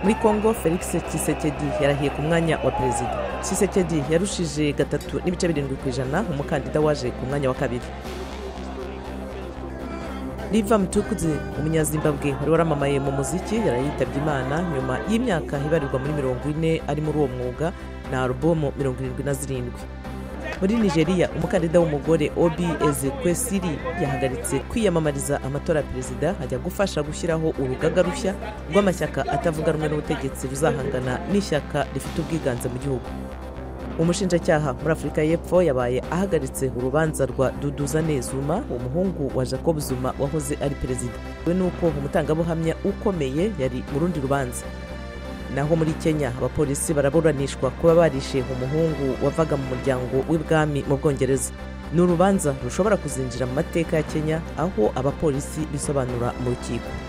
Muri Congo, Felix Tshisekedi yarahiye ku mwanya wa perezida. Tshisekedi yarushije 3.7% umukandida waje ku mwanya wa kabiri. Liva Mtukudzi, umunyazimbabwe wari waramamaye mu muziki, yarayitabye Imana nyuma y'imyaka ibarirwa muri 40 ari muri uwo mwuga na alubumu 77. Muri Nigeria, umukandida w'umugore Obi Ezekwesili yahagaritse kwiyamamariza amatora ya perezida, ajya gufasha gushyiraho urugaga rushya rw'amashyaka atavuga rumwe n'ubutegetsi ruzahangana n'ishyaka rifite ubwiganze mu gihugu. Umushinjacyaha muri Afurika y'Epfo yabaye ahagaritse urubanza rwa Duduzane Zuma, umuhungu wa Jacob Zuma wahoze ari perezida, we nuko umutangabuhamya ukomeye yari mu rundi rubanza. Naho muri Kenya, abapolisi baraburanishwa kuba barishe umuhungu wavaga mu muryango w'ibwami mu Bwongereza. Ni urubanza rushobora kuzinjira mu mateka ya Kenya, aho abapolisi bisobanura mu rukiko.